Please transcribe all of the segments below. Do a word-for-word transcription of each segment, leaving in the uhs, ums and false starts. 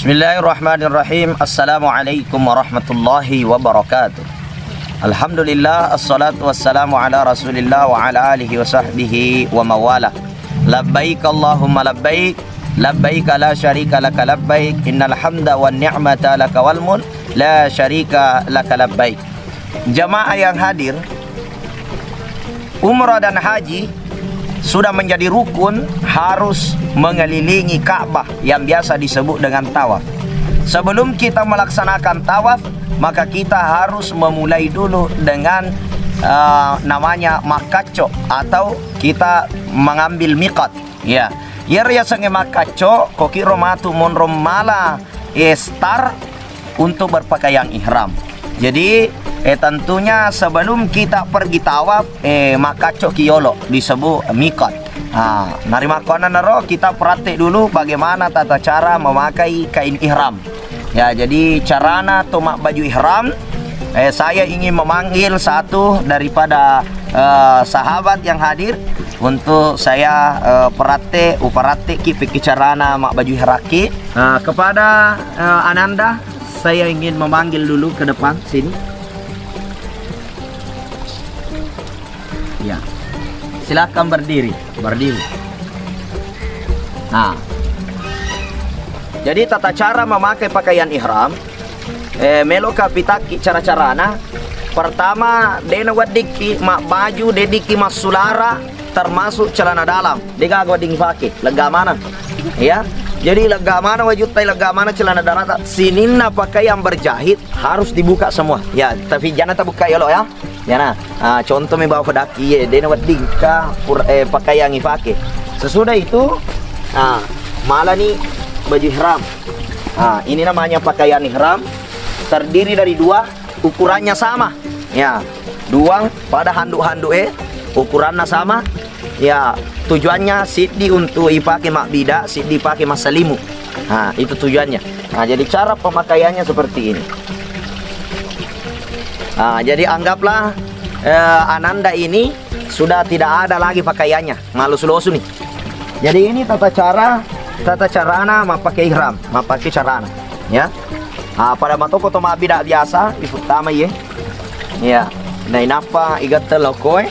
Bismillahirrahmanirrahim. Assalamualaikum warahmatullahi wabarakatuh. Alhamdulillah, assalatu wassalamu ala Rasulillah wa ala alihi wa sahbihi wa mawala. Labbaik Allahumma labbaik, labbaik la syarika laka labbaik, innal hamda wan ni'mata laka wal mulk, la syarika laka labbaik. Jamaah yang hadir, umrah dan haji sudah menjadi rukun, harus mengelilingi Ka'bah yang biasa disebut dengan tawaf. Sebelum kita melaksanakan tawaf, maka kita harus memulai dulu dengan, eh, namanya makkacco atau kita mengambil miqat. Ya, iyaro yasengnge makkacco, kokiro matu monro mala, eh, start untuk berpakaian ihram. Jadi, eh, tentunya sebelum kita pergi tawaf, eh, makkaccoki yolo, disebut miqat. Ah, narimakkuannanaro kita praktek dulu bagaimana tata cara memakai kain ihram. Ya, jadi carana to mabbaju ihram, eh, saya ingin memanggil satu daripada, eh, sahabat yang hadir untuk saya, eh, praktek, uparaktekki pekki carana mabbaju ihrakki. Nah, kepada, eh, Ananda, saya ingin memanggil dulu ke depan sini. Ya. Silakan berdiri, berdiri. Nah. Jadi tata cara memakai pakaian ihram, eh, meloka pitakki cara-carana. Pertama, dena weddikki mabbaju, deddikki massulara, termasuk celana dalam. Degaga wedding pake, lega mana. Ya. Jadi lega mana wajutta, lega mana celana dalam, sininna pakaian berjahit harus dibuka semua. Ya, tapi jangan terbuka ya, lo ya. Ya, nah, ah, contoh mi bawa pedaki ye, dena wedding ka pur-, eh, pakaian ipake. Sesudah itu, ah, malani baju ihram. Ah, ini namanya pakaian ihram, terdiri dari dua, ukurannya sama. Ya, dua pada handuk-handuk, eh, ukurannya sama. Ya, tujuannya siddi untuk ipake mabbida, siddi ipake massalimu. Nah, itu tujuannya. Nah, jadi cara pemakaiannya seperti ini. Nah, jadi anggaplah, eh, Ananda ini sudah tidak ada lagi pakaiannya, malosu-losu nih. Jadi ini tata cara, tata carana mappake ihram, mappake carana, ya. Ah, pada matoko to mabbida biasa, ifuttama ye. Ya. Nainappa igette lokoe.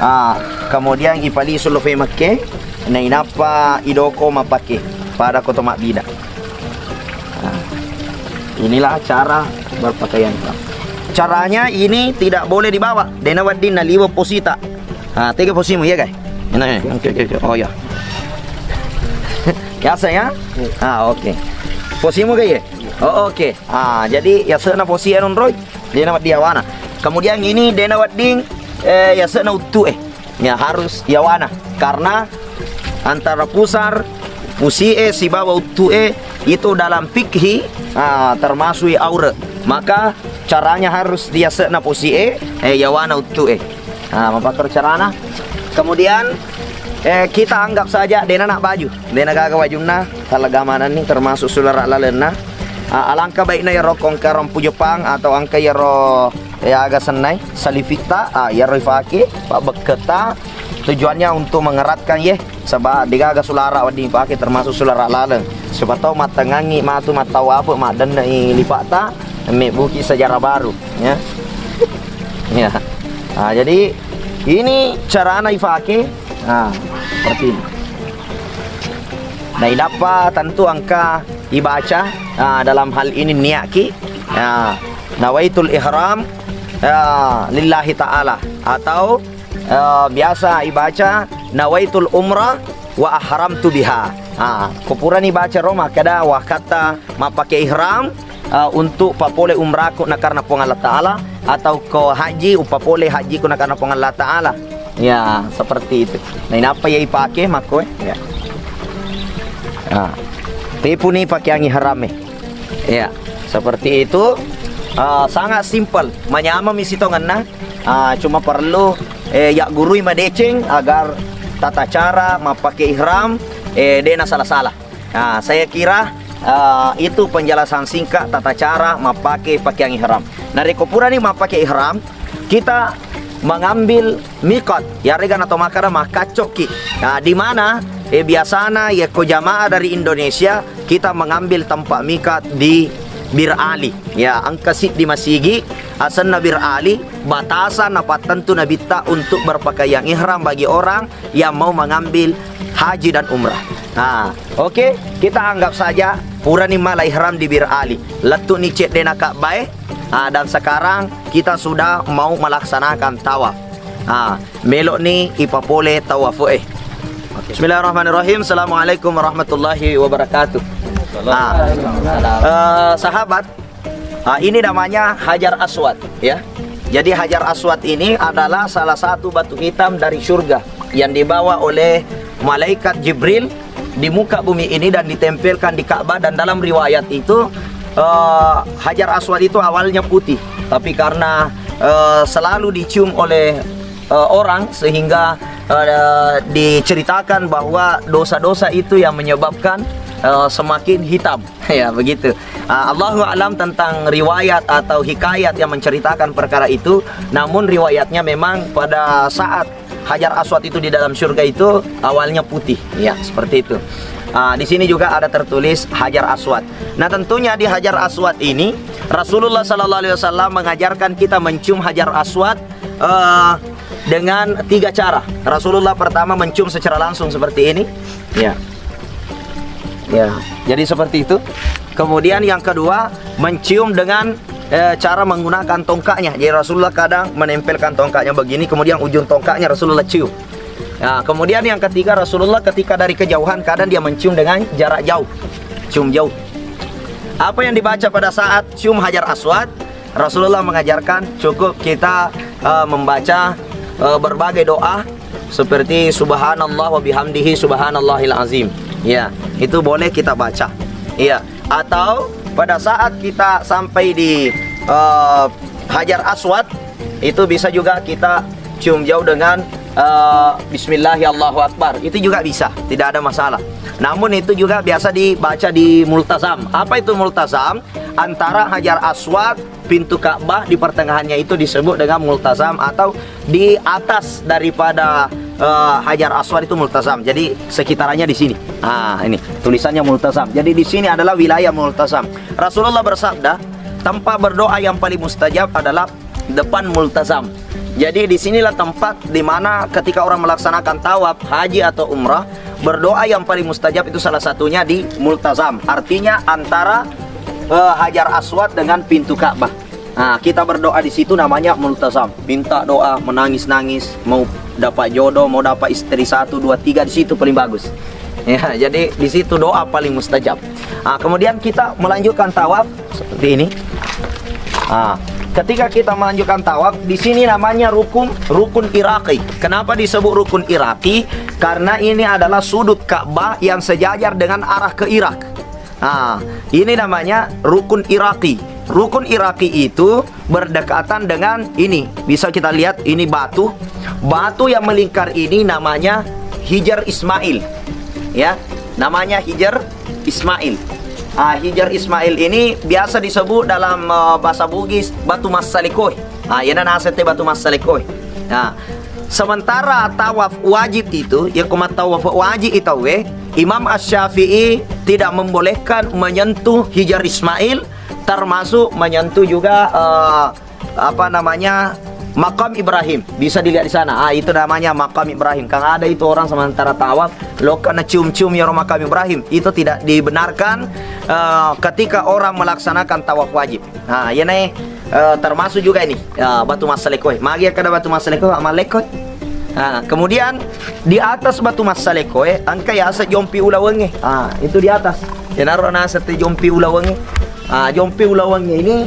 Ah, kemudian ipalisu lo femekke, nainappa idoko mappake pada ko to mabbida. Nah, inilah cara berpakaian. Caranya ini tidak boleh dibawa. Dena wedding naliweng posita. Ah, tega posimu ya, guys? Nah, oke, oke, oke. Oh ya. Biasa ya? Ah, oke. Posimu, guys, ya? Oh, oke. Ah, jadi ya sena posi anu, Roy. Dena wedding yawana. Kemudian ini dena wedding, eh, ya sena uttu, eh. Ya, harus yawana, karena antara pusar, pusie, sibawa uttue itu dalam fikhi, ah, termasuk aure. Maka caranya harus diasekna pusie, eh, yawana uttue. Ah, mapakkoro carana. Kemudian, eh, kita anggap saja dena nak baju, dena gaga wajunna, talaga manenni termasuk sulara lalenna. Ah, alangka baikna yaro kongkarang pujepang atau angka yaro ya, aga sennai, salifitta, ah, iyaro ifake, pabbekketta, tujuannya untuk mengeratkan, ye, saba degaga sulara wedding ipake, termasuk sulara laleng. Siapa tahu mattengangi matu mattawape, maddenne'i lipakta, mebbuki sejarah baru, ya. Ya. Ah, jadi ini carana ifake. Nah, seperti ini. Nah, inappa tentu engka ibaca, ah, dalam hal ini niatki, ah, nawaitul ihram, ah, lillahi ta'ala, atau, ah, biasa ibaca nawaitul umrah wa ahramtu biha. Ah, ko purani baca ro makkeda wakkatta mappake ihram, ah, untuk papole umrahku na karena Puang Allah Ta'ala, atau ko haji upapole hajiku na karena Puang Allah Ta'ala. Ya, seperti itu. Nah, inappa ya ipake makkoe? Ya. Nah, tepuni pakeang ihrame. Ya, seperti itu. Ah, sangat simpel, manyameng mi sitongenna. Ah, cuma perlu, eh, yaggurui madeceng agar tata cara mappake ihram, eh, de'na sala-sala. Nah, saya kira, eh, itu penjelasan singkat tata cara mappake pakeang ihram. Narekko purani mappake ihram, kita mengambil miqat, yarega nato makkada makkaccokki. Nah, di mana Eh, biasana yekko jamaah dari Indonesia, kita mengambil tempat mikat di Bir Ali. Ya, engka siddi masigi, asenna Bir Ali, batasan napattentu Nabitta untuk berpakaian ihram bagi orang yang mau mengambil haji dan umrah. Nah, oke, kita anggap saja purani mala ihram di Bir Ali. Lettu'ni ceddena Ka'bah e, ah, dan sekarang kita sudah mau melaksanakan tawaf. Ah, melo'ni ipapole tawaf e. Bismillahirrahmanirrahim. Assalamualaikum warahmatullahi wabarakatuh. Ah, eh, sahabat, ah, ini namanya Hajar Aswad, ya. Jadi Hajar Aswad ini adalah salah satu batu hitam dari surga yang dibawa oleh malaikat Jibril di muka bumi ini dan ditempelkan di Ka'bah, dan dalam riwayat itu, eh, Hajar Aswad itu awalnya putih, tapi karena, eh, selalu dicium oleh, eh, orang, sehingga, eh, diceritakan bahwa dosa-dosa itu yang menyebabkan, eh, semakin hitam. Ya, begitu. Ah, Allahu a'lam tentang riwayat atau hikayat yang menceritakan perkara itu. Namun riwayatnya memang pada saat Hajar Aswad itu di dalam surga itu awalnya putih. Ya, seperti itu. Ah, di sini juga ada tertulis Hajar Aswad. Nah, tentunya di Hajar Aswad ini Rasulullah Sallallahu Alaihi Wasallam mengajarkan kita mencium Hajar Aswad, eh, dengan tiga cara. Rasulullah pertama mencium secara langsung seperti ini. Ya. Ya, jadi seperti itu. Kemudian yang kedua, mencium dengan, eh, cara menggunakan tongkatnya. Jadi Rasulullah kadang menempelkan tongkatnya begini, kemudian ujung tongkatnya Rasulullah cium. Nah, kemudian yang ketiga, Rasulullah ketika dari kejauhan kadang dia mencium dengan jarak jauh. Cium jauh. Apa yang dibaca pada saat cium Hajar Aswad? Rasulullah mengajarkan cukup kita, eh, membaca, eh, berbagai doa seperti subhanallah wa bihamdihi subhanallahil azim. Ya, itu boleh kita baca. Iya, atau pada saat kita sampai di, eh, Hajar Aswad, itu bisa juga kita cium jauh dengan, eh, bismillahi Allahu Akbar. Itu juga bisa, tidak ada masalah. Namun itu juga biasa dibaca di multazam. Apa itu multazam? Antara Hajar Aswad, pintu Ka'bah, di pertengahannya itu disebut dengan multazam, atau di atas daripada, eh, Hajar Aswad itu multazam. Jadi sekitarannya di sini. Ah, ini tulisannya multazam. Jadi di sini adalah wilayah multazam. Rasulullah bersabda, tempat berdoa yang paling mustajab adalah depan multazam. Jadi di sinilah tempat di mana ketika orang melaksanakan tawaf, haji atau umrah, berdoa yang paling mustajab itu salah satunya di multazam. Artinya antara, eh, Hajar Aswad dengan pintu Ka'bah. Nah, kita berdoa di situ namanya multazam. Minta doa, menangis-nangis, mau dapat jodoh, mau dapat istri satu, dua, tiga, di situ paling bagus. Ya, jadi di situ doa paling mustajab. Nah, kemudian kita melanjutkan tawaf seperti ini. Nah, ketika kita melanjutkan tawaf, di sini namanya rukun, rukun Iraqi. Kenapa disebut rukun Iraqi? Karena ini adalah sudut Ka'bah yang sejajar dengan arah ke Irak. Nah, ini namanya rukun Iraqi. Rukun Iraqi itu berdekatan dengan ini. Bisa kita lihat ini batu. Batu yang melingkar ini namanya Hijar Ismail. Ya, namanya Hijar Ismail. Ah, Hijar Ismail ini biasa disebut dalam, eh, bahasa Bugis batu massalekoe. Ah, iyana naseng te batu massalekoe. Nah, sementara tawaf wajib itu, ya, ko mattawaf wajib itu, we, Imam Asy-Syafi'i tidak membolehkan menyentuh Hijar Ismail, termasuk menyentuh juga, eh, apa namanya, makam Ibrahim. Bisa dilihat di sana. Ah, itu namanya makam Ibrahim. Kan ada itu orang sementara tawaf, lokka na cium-cium yaro makam Ibrahim. Itu tidak dibenarkan, eh, ketika orang melaksanakan tawaf wajib. Nah, iyana, eh, termasuk juga ini, ya, batu massalekoe. Magi kada batu massalekoe, amallekoe. Nah, kemudian di atas batu massalekoe, engka yaseng jompi ulawengnge. Ah, itu di atas. Iyanaro naseng te jompi ulawengnge. Ah, jompi ulawengnge ini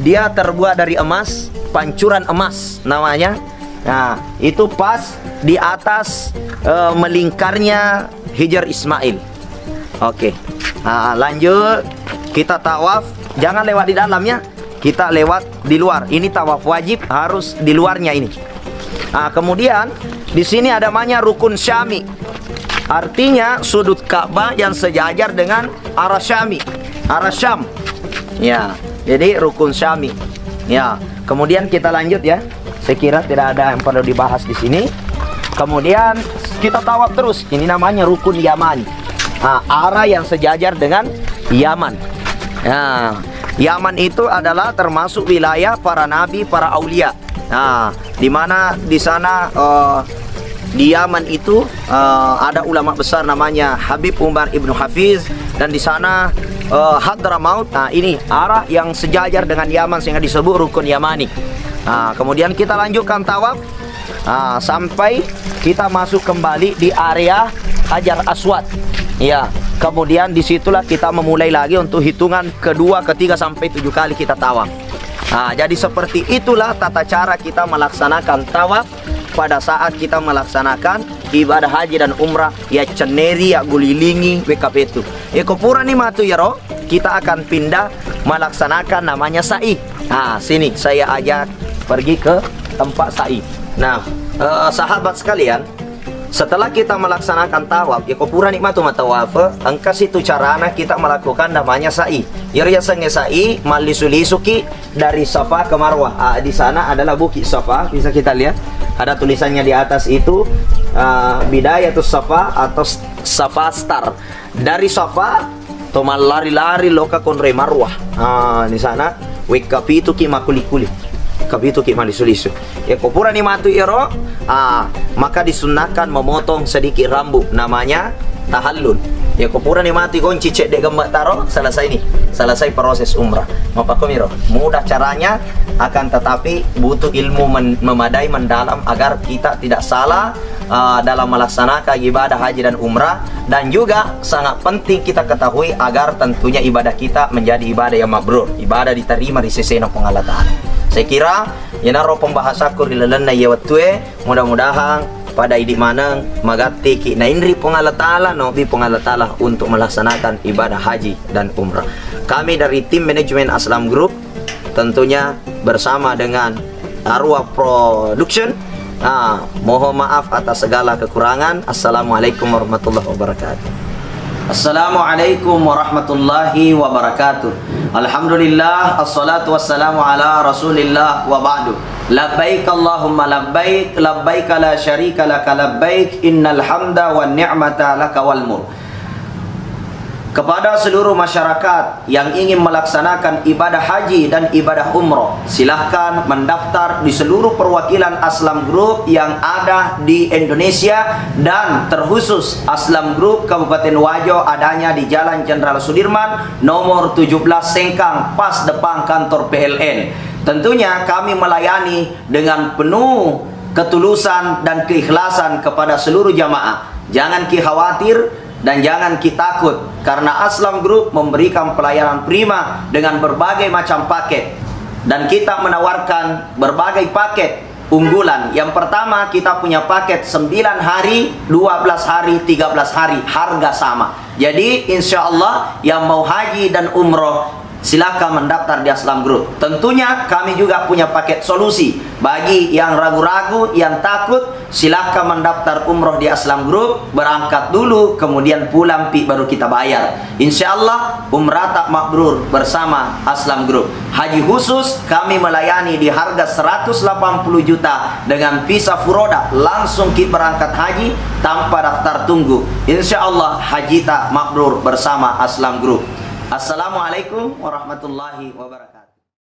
dia terbuat dari emas, pancuran emas namanya. Nah, itu pas di atas, eh, melingkarnya Hijar Ismail. Oke. Nah, lanjut kita tawaf. Jangan lewat di dalam, ya. Kita lewat di luar. Ini tawaf wajib harus di luarnya ini. Nah, kemudian di sini ada namanya rukun Syami. Artinya sudut Ka'bah yang sejajar dengan arah Syami, arah Syam. Ya, jadi rukun Syami. Ya, kemudian kita lanjut, ya. Saya kira tidak ada yang perlu dibahas di sini. Kemudian Kita tawaf terus. Ini namanya rukun Yamani. Nah, arah yang sejajar dengan Yaman. Nah, Yaman itu adalah termasuk wilayah para nabi, para aulia. Nah, di mana di sana, eh, di Yaman itu, eh, ada ulama besar namanya Habib Umar Ibnu Hafiz, dan di sana, eh, Hadramaut. Nah, ini arah yang sejajar dengan Yaman sehingga disebut rukun Yamani. Nah, kemudian kita lanjutkan tawaf, ah, sampai kita masuk kembali di area Hajar Aswad. Ya, kemudian disitulah kita memulai lagi untuk hitungan kedua, ketiga, sampai tujuh kali kita tawaf. Ah, jadi seperti itulah tata cara kita melaksanakan tawaf pada saat kita melaksanakan ibadah haji dan umrah, ya cenneri, ya gulilingi, wekkapetu. Eko purani matu yaro, kita akan pindah melaksanakan namanya sa'i. Nah, sini saya ajak pergi ke tempat sa'i. Nah, eh, sahabat sekalian, setelah kita melaksanakan tawaf, ya ko purani matu matawaf, engka situ carana kita melakukan namanya sa'i. Yaro yasengnge sa'i, mallisu-lisuki dari Safa ke Marwah. Ah, di sana adalah Bukit Safa, bisa kita lihat. Ada tulisannya di atas itu, ah, Bidayatus Safa atau Safa Star. Dari Safa, to mallari-lari loka konre Marwah. Ah, di sana, wekka pituki makuli-kuli. Kapituki malisu-lisu. Ya, ko purani matu ero, ah, maka disunnahkan memotong sedikit rambut, namanya tahallul. Ya, ko purani matu gonci cedde gemma taro, selesai nih. Selesai proses umrah. Mapakkomiro. Mudah caranya, akan tetapi butuh ilmu men-, memadai, mendalam agar kita tidak salah, uh, dalam melaksanakan ibadah haji dan umrah, dan juga sangat penting kita ketahui agar tentunya ibadah kita menjadi ibadah yang mabrur, ibadah diterima di sesena Puang Allah Ta'ala. Saya kira, iyanaro pembahasanku ri lalenna iya wettue, mudah-mudahan pada idi maneng magattiki nainri Puang Allah Ta'ala, nobi Puang Allah Ta'ala untuk melaksanakan ibadah haji dan umrah. Kami dari tim manajemen Aslam Group, tentunya bersama dengan Arwah Production. Nah, mohon maaf atas segala kekurangan. Assalamualaikum warahmatullahi wabarakatuh. Assalamualaikum warahmatullahi wabarakatuh. Alhamdulillah, assalatu wassalamu ala Rasulillah wa ba'du. Labbaik Allahumma labbaik, labbaik la syarika laka labbaik, innal hamda wan ni'mata laka wal mulk. Kepada seluruh masyarakat yang ingin melaksanakan ibadah haji dan ibadah umroh, silahkan mendaftar di seluruh perwakilan Aslam Group yang ada di Indonesia, dan terkhusus Aslam Group Kabupaten Wajo adanya di Jalan Jenderal Sudirman nomor tujuh belas Sengkang, pas depan kantor P L N. Tentunya kami melayani dengan penuh ketulusan dan keikhlasan kepada seluruh jamaah. Jangan ki khawatir dan jangan ki takut, karena Aslam Group memberikan pelayanan prima dengan berbagai macam paket. Dan kita menawarkan berbagai paket unggulan. Yang pertama, kita punya paket sembilan hari, dua belas hari, tiga belas hari, harga sama. Jadi, insya Allah, yang mau haji dan umroh, silakan mendaftar di Aslam Group. Tentunya, kami juga punya paket solusi. Bagi yang ragu-ragu, yang takut, silakan mendaftar umroh di Aslam Group, berangkat dulu, kemudian pulang pi baru kita bayar. Insya Allah, umrata mabrur bersama Aslam Group. Haji khusus, kami melayani di harga seratus delapan puluh juta dengan visa furoda, langsung ki berangkat haji tanpa daftar tunggu. Insya Allah, hajita mabrur bersama Aslam Group. Assalamualaikum warahmatullahi wabarakatuh.